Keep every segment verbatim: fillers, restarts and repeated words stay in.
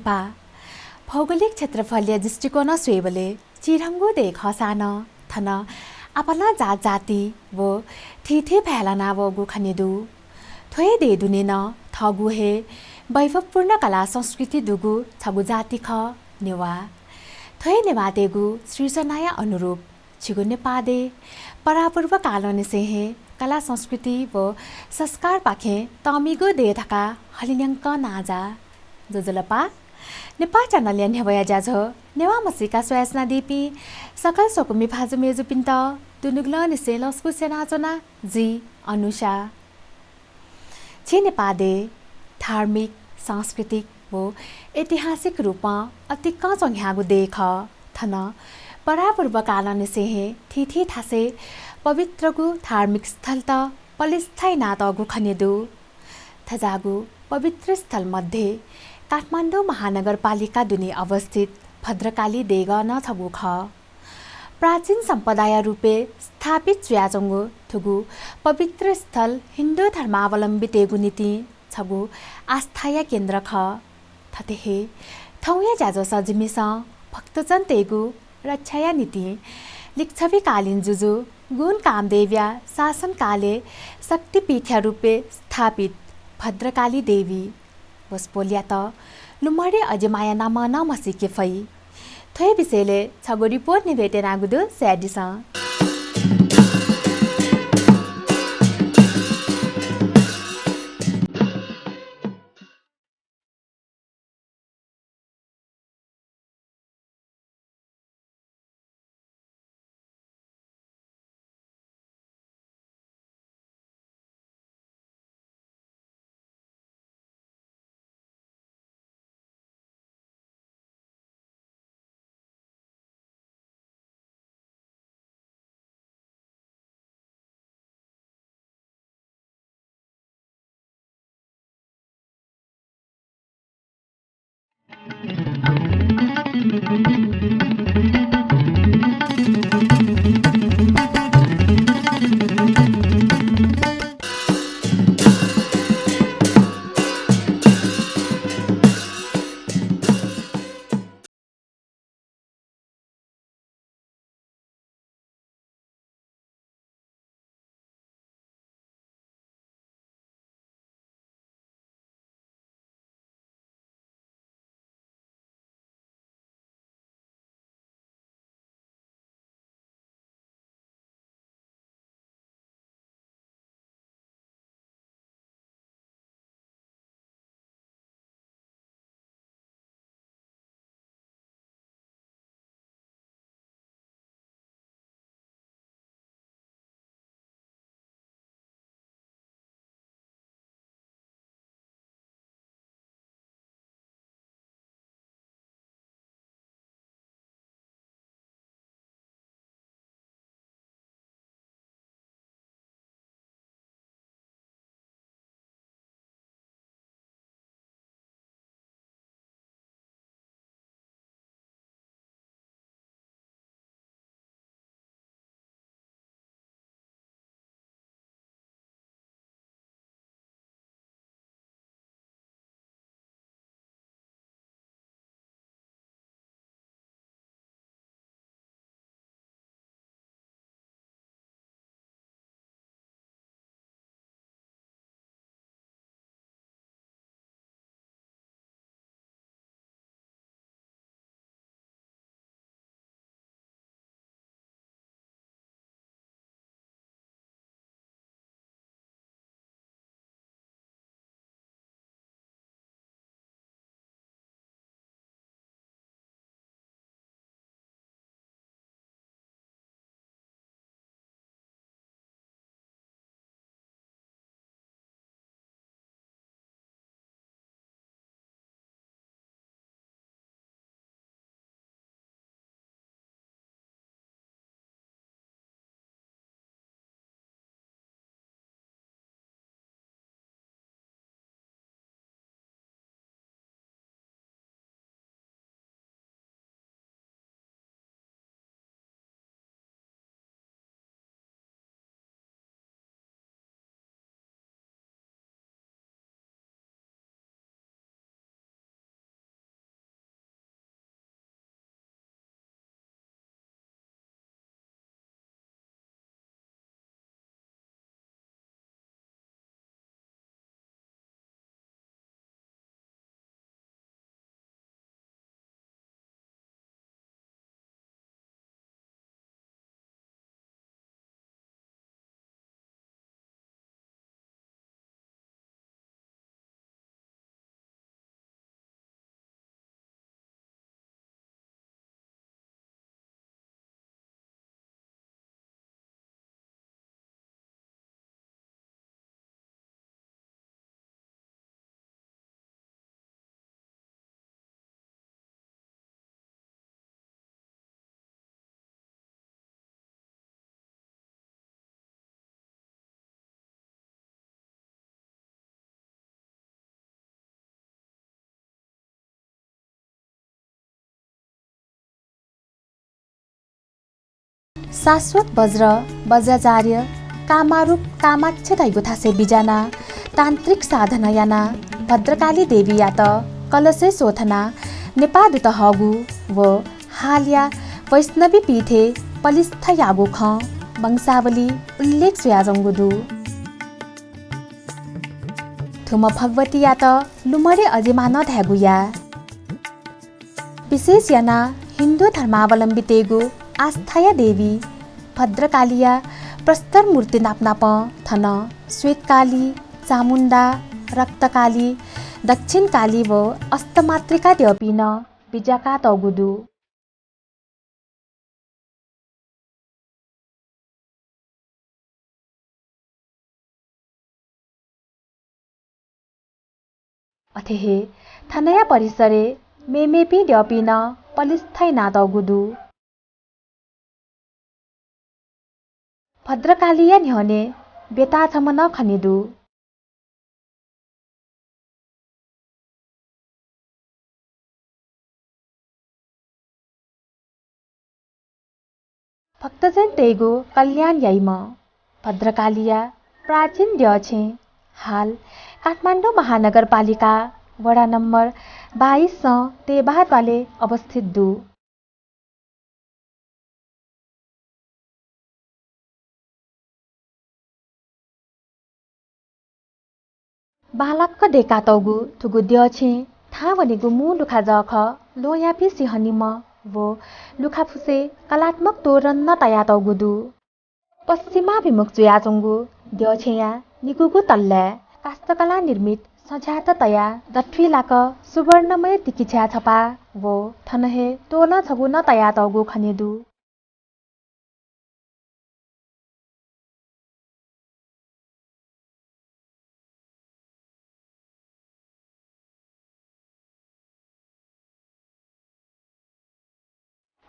पा। भौगोलिक क्षेत्रफलया दृष्टिकोणं स्वयेबलय् चिधंगु देय् खःसां नं थन आपालं जात जाति व थीथी भाय् लानावःगु खने दु। थ्व हे देय् दुने नं थःगु हे वैभवपूर्ण कला संस्कृति दुगु छगू जाति खः नेवाः। थ्व हे नेवाःतय्गु सृजनाया अनुरूप झीगु नेपाः देय् परापूर्व कालंनिसें हे कला संस्कृति व संस्कारपाखें तःमिगु देय् धकाः हलिंन्यंकं नांजाः। ज्वजलपा। नेपाः च्यानलया न्ह्यब्वया ज्याझ्वः नेवाः म्हसीका स्वयाच्वनादीपिं सकल स्वकुमि भाजु मय्जुपिन्त दुनुगलंनिसें लसकुस यानाच्वना जि अनुषा। झी नेपाः देय् धार्मिक, सांस्कृतिक व ऐतिहासिक रूपं अतिकं च्वंह्याःगु देय् खः। थन परापूर्व कालंनिसें हे थीथी थासय् पवित्रगु धार्मिक स्थलत पलिस्था यानातःगु खने दु। थज्याःगु पवित्र स्थल मध्ये काठमाडौं महानगरपालिका दुने अवस्थित भद्रकाली देगः नं छगू खः। प्राचीन सम्पदाया रूपय् स्थापित जुयाच्वंगु थुगु पवित्र स्थल हिन्दू धर्मावलम्बीतय्गु निंतिं छगू आस्थाया केन्द्र खः। थथे हे थौंया ज्याझ्वलय् जिमिसं भक्तजनतय्गु रक्षाया निंतिं लिच्छविकालीन जुजु गुण कामदेवया शासनकालय् शक्तिपीठया रूपय् स्थापित भद्रकाली देवी वसपोलयात लुमरे अजिमाया नामं नं म्हसीके फइ। थ्व हे विषयलय् छगू रिपोर्ट न्ह्यब्वयेत्यनागु दु, स्वयादिसँ। शाश्वत वज्र, वज्राचार्य, कामारूप, कामाक्ष धइगु थासय् बिज्यानाः तान्त्रिक साधना यानाः भद्रकाली देवीयात कलशय् स्वथनाः नेपाः दुत हःगु व हालया वैष्णवी पीठय् पलिस्था याःगु खँ वंशावली उल्लेख जुयाच्वंगु दु। थुम्ह भगवतीयात लुमडे अजिमा नं धायेगु याः। विशेष यानाः हिन्दू धर्मावलम्बीतय्गु आस्थाया देवी भद्रकालीया प्रस्तर मूर्ति नापनापं थन श्वेतकाली, चामुण्डा, रक्तकाली, दक्षिणकाली व अष्टमातृका द्यःपिं नं बिज्याकातःगु दु। अथे हे थनया परिसरय् मेमेपिं द्यःपिं नं पलिस्था यानातःगु दु। भद्रकालीया न्ह्यःने बेताः छम्ह नं खने दु। भक्तजनतय्गु कल्याण याइम्ह भद्रकालीया प्राचीन द्यःछेँ हाल काठमाडौं महानगरपालिका वडा नम्बर बाइस सँ तेबाः त्वालय् अवस्थित दु। बांलाक दय्कातःगु थुगु द्यःछेँ थाहां वनेगु मू लुखा जःखः ल्वहंयापिं सिंहनिम्ह व लुखाफुसय् कलात्मक तोरण नं तयातःगु दु। पश्चिमाभिमुख जुयाच्वंगु द्यःछेँया निगूगु तल्लाय् काष्ठकला निर्मित सझ्यात तयाः दथुइ लाक सुवर्णमय तिकिझ्याः छपाः व थन हे तोलं छगू नं तयातःगु खने दु।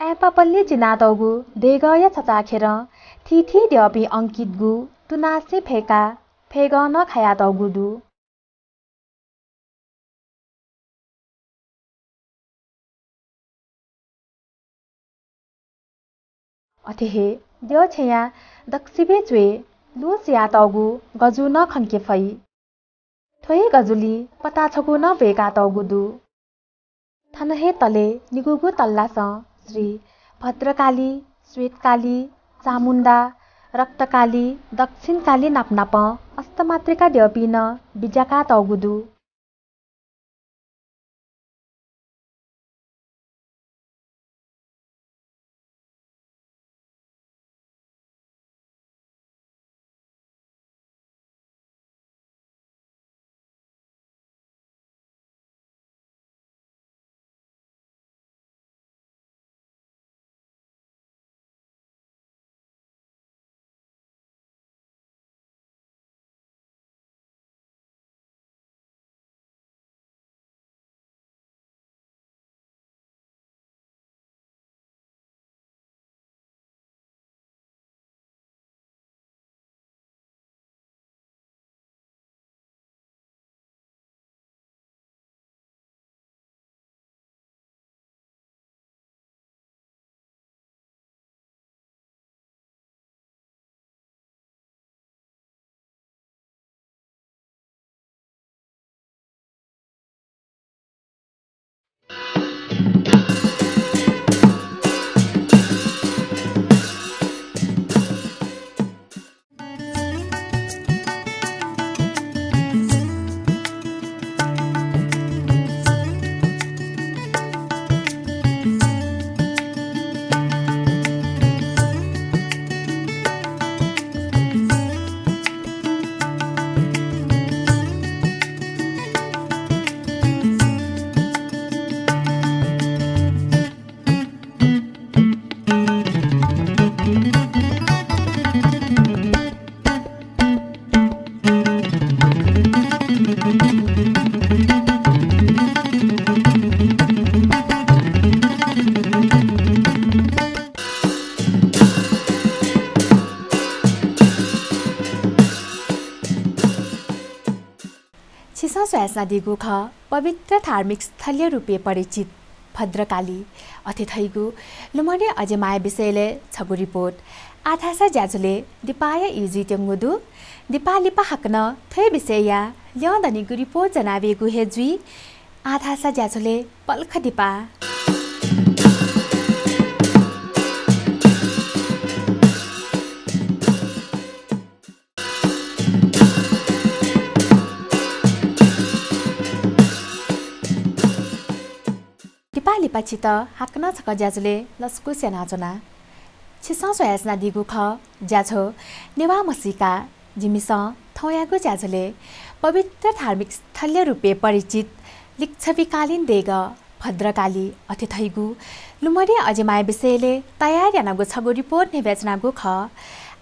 अय्पापल्ली चिनातःगु देगःया छचाःखेरं थीथी द्यःपिं अंकितगु तुनासि फय्काः फय्गः नं खायातःगु दु। अथे हे द्यःछेँया दक्वसिबय् च्वय् लुँ सियातःगु गजु नं खंके फइ। थ्व हे गजुलिइ पता छगू नं ब्वय्कातःगु दु। थन हे तलय् निगूगु तल्लासं श्री भद्रकाली, श्वेतकाली, चामुण्डा, रक्तकाली, दक्षिणकाली नापनापं अष्टमातृका द्यःपिं नं बिज्याकातःगु दु। छिसं स्वयाच्वनादीगु खः पवित्र धार्मिक स्थलया रूपय् परिचित भद्रकाली अथे धइगु लुमने अजिमाया विषयलय् छगू रिपोर्ट आः धाःसा ज्याझ्वलय् दिपाया ई जुइत्यंगु दु। दिपा लिपा हाकनं थ्व हे विषयया ल्यं दनिगु रिपोर्ट ज्वनावयेगु हे जुइ। आः धाःसा ज्याझ्वलय् पलख दिपा। लिपा लिपा छितः हाकनं छकः ज्याझ्वलय् लसकुस यानाच्वना। छिसं स्वयाच्वनादीगु खः ज्याझ्वः नेवाः म्हसीका। जिमिसं थौंयागु ज्याझ्वलय् पवित्र धार्मिक स्थलया रूपय् परिचित लिच्छविकालीन देगः भद्रकाली अथे धइगु लुमने अजिमाया विषयलय् तयार यानागु छगू रिपोर्ट न्ह्यब्वयाच्वनागु खः।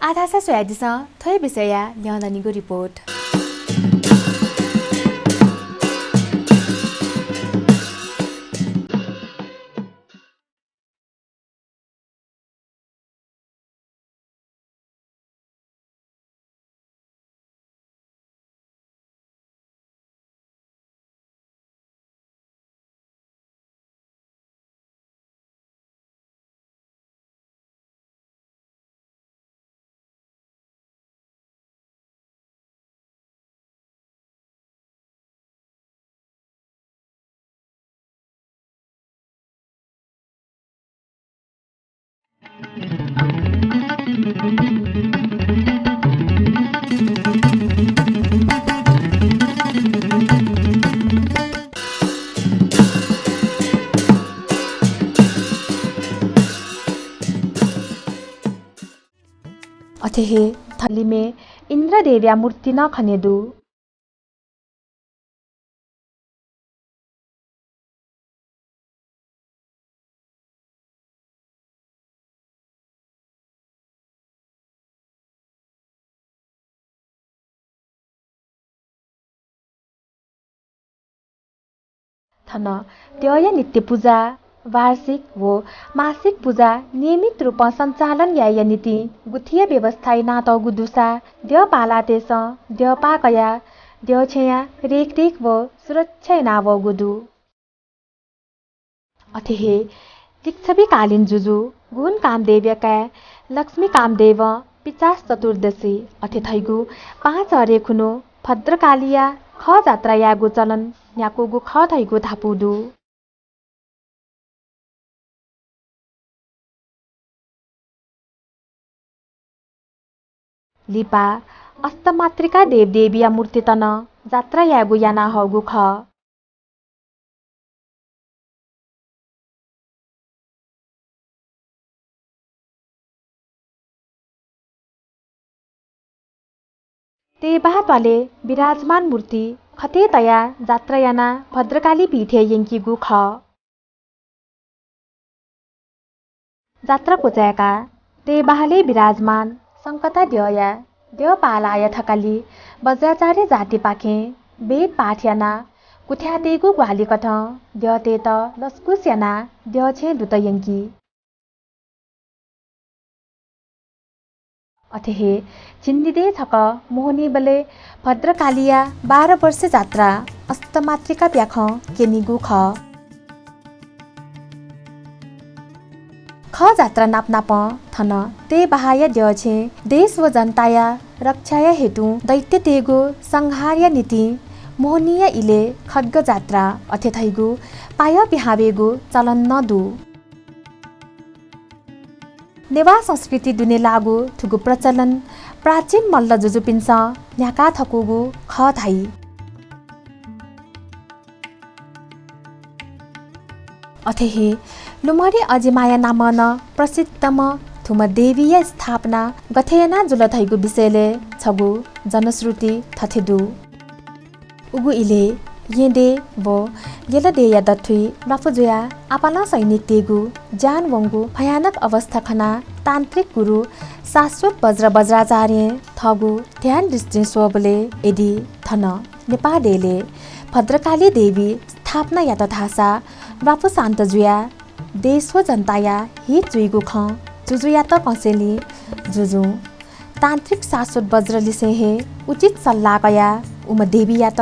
आः धाःसा स्वयादिसँ थ्व हे विषयया ल्यं दनिगु रिपोर्ट। अथे हे थलिमय् इन्द्रदेवया मूर्ति नं खने दु। थन द्यःया नित्य पुजा, वार्षिक व मासिक पुजा नियमित रूपं सञ्चालन यायेया निंतिं गुथिया व्यवस्था यानातःगु दुसा द्यः पालातय्‌सं द्यःपाः कयाः द्यःछेँया रेखदेख व सुरक्षा यानावःगु दु। अथे हे लिच्छविकालीन जुजु गुण कामदेवया काय् लक्ष्मी कामदेवं पिचास चतुर्दशी अथे धइगु पाहांचह्रे खुन्हु भद्रकालीया खः जात्रा यायेगु चलन न्ह्याकूगु खः धइगु धापू दु। लिपा अष्टमातृका देवदेवीया मूर्तित नं जात्रा यायेगु याना हःगु खः। तयेबाः त्वालय् विराजमान मूर्ति खतय् तयाः जात्रा यानाः भद्रकाली पीठय् यंकीगु खः। जात्रा क्वचाय्‌काः तयेबाहलय् विराजमान संकता द्यःया द्यः पालाया थकालि वज्राचार्य जातिपाखें वेद पाठ यानाः गुथ्याः तयेगु ग्वाहालिकथं द्यःतय्‌त लसकुस यानाः द्यःछेँय् दुत यंकी। अथे हे झिंनिदँय् छकः मोहनीबलय् भद्रकालीया बाह्र वर्ष जात्रा अष्टमातृका प्याखं क्यनीगु खः। खः जात्रा नापनापं थन तयेबाहया द्यःछेँय् देश व जनताया रक्षाया हेतुं दैत्यतय्‌गु संहारया निंतिं मोहनीया इलय् खड्ग जात्रा अथे धइगु पायः पिहां वयेगु चलन नं दु। नेवाः संस्कृति दुने लाःगु थुगु प्रचलन प्राचीन मल्ल जुजुपिन्सं न्ह्याका थकूगु खः धाइ। अथे हे लुमने अजिमाया नामं नं प्रसिद्धम्ह थुम्ह देवीया स्थापना गथे यानाः जुल धइगु विषयलय् छगू जनश्रुति थथे दु। उगु इलय् येँ देय् व यल देय्‌या दथुइ ल्वापु जुयाः आपालं सैनिकतय्‌गु ज्यान वंगु भयानक अवस्था खनाः तान्त्रिक गुरु शाश्वत वज्र वज्राचार्यं थःगु ध्यान दृष्टिं स्वःबलय् यदि थन नेपाः देय्‌लय् भद्रकाली देवी स्थापना यात धाःसा ल्वापु शान्त जुयाः देश व जनताया हित जुइगु खँ जुजुयात कंसेंलि जुजुं तान्त्रिक शाश्वत वज्रलिसें हे उचित सल्लाह कयाः उम्ह देवीयात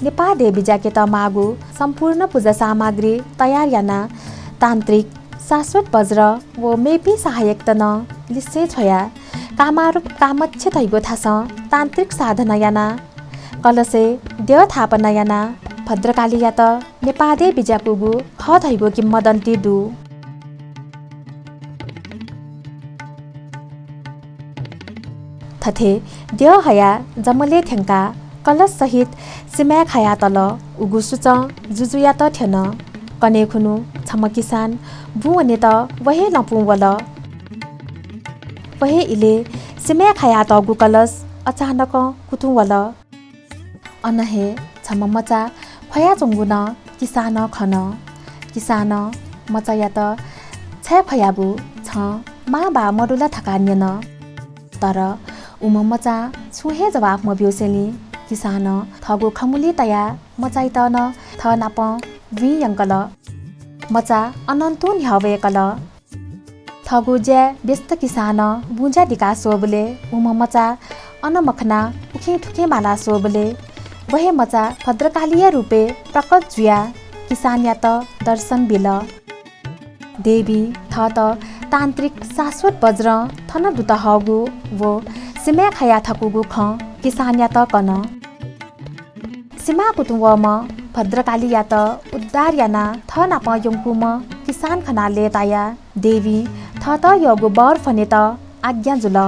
नेपाः देय् बिज्याकेत माःगु सम्पूर्ण पुजा सामग्री तयार यानाः तान्त्रिक शाश्वत वज्र व मेपिं सहायकत नं लिसें छ्वयाः कामारूप कामक्ष धइगु थासं तान्त्रिक साधना यानाः कलशय् द्यः थापना यानाः भद्रकालीयात नेपाः देय् बिज्याकूगु खः धइगु किंवदन्ती दु। थथे द्यः हयाः जमलय् थ्यंकाः कलश सहित सिमाय् खायातल। उगु सुचं जुजुयात थ्यन। कन्हय् खुन्हु छम्ह किसान बुँ वनेत व हे लँपुं वल। व हे इलय् सिमाय् खायातःगु कलश अचानकं कुतुं वल। अन हे छम्ह मचा ख्वयाच्वंगु नं किसानं खन। किसानं मचायात छाय् ख्वयागु छं मां बा मदु ला धकाः न्यन। तर उम्ह मचां छुं हे जवाफ मब्यूसेंलि किसानं थःगु खमुली तयाः मचाइत नं थः नाप बुँइ यंकल। मचा अनं तुं न्ह्यः वय्कल। थःगु ज्याय् व्यस्त किसानं बुँज्या दिका स्वःबलय् उम्ह मचा अन मखनाः उखें थुखें बाला स्वःबलय् व हे मचा भद्रकालीया रूपय् प्रकट जुयाः किसानयात दर्शन बिल। देवीं थःत तान्त्रिक शाश्वत वज्रं थन दुत हःगु व सिमाय् खाया थकूगु खँ किसानयात कन। सिमाः कुतुं वःम्ह भद्रकालीयात उद्धार यानाः थः नाप यंकूम्ह किसान खनाः लय्तायाः देवीं थःत यःगु बर फ्वनेत आज्ञा जुल।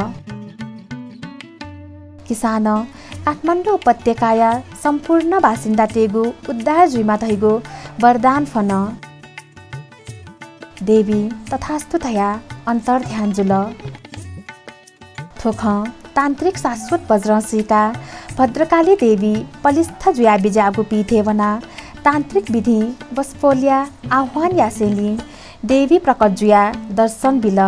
किसानं काठमाडौं उपत्यकाया सम्पूर्ण बासिन्दातय्गु उद्धार जुइमा धइगु वरदान फ्वन। देवीं तथास्तु धयाः अन्तर्ध्यान जुल। थ्व खँ तान्त्रिक शाश्वत वज्रं सीकाः भद्रकाली देवी पलिस्था जुयाः बिज्याःगु पीठय् वनाः तान्त्रिक विधिं वसपोलया आह्वान यासेंलि देवी प्रकट जुयाः दर्शन बिल।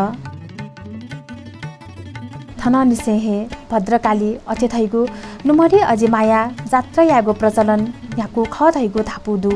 थनंनिसें हे भद्रकाली अथे धइगु लुमडी अजिमाया जात्रा यायेगु प्रचलन न्ह्याकू खः धइगु धापू दु।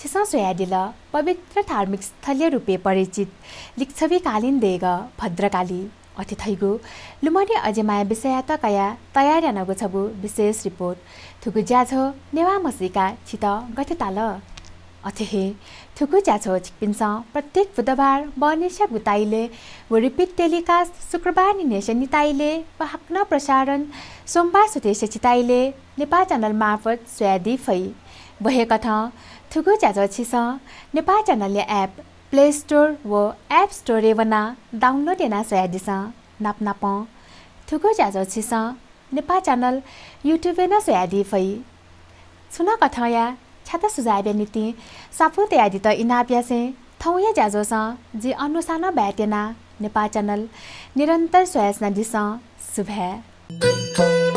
छिसं स्वयादिल पवित्र धार्मिक स्थलया रूपय् परिचित लिच्छविकालीन देगः भद्रकाली। अथे धइगु लुमडी अजिमाया विषययात कयाः तयार यानागु छगू विशेष रिपोर्ट। थुगु ज्याझ्वः नेवाः म्हसीका छितः गथे ताल? अथे हे थुगु ज्याझ्वः छिकपिन्सं प्रत्येक बुधबार बहनिसिया गुताइलय् व repeat telecast शुक्रबार निन्हय्सिया निताइलय् व हाकनं प्रसारण सोमबार सुथय्सिया छिताइलय् नेपाः channel मार्फत स्वयादी फइ। व हे कथं थुगु ज्याझ्वः छिसं नेपाः channel या app Play Store व App Store य् वनाः download यानाः स्वयादिसँ। नापनापं थुगु ज्याझ्वः छिसं नेपाः channel YouTube य् नं स्वयादी फइ। छुं नं कथंया छ्यात सुझावया निंतिं स्वापू तयादीत इनाप यासें थौंया ज्याझ्वःसं जि अनुसानं बाय् त्यना। नेपाः channel निरन्तर स्वयाच्वनादिसँ। सुभाय्।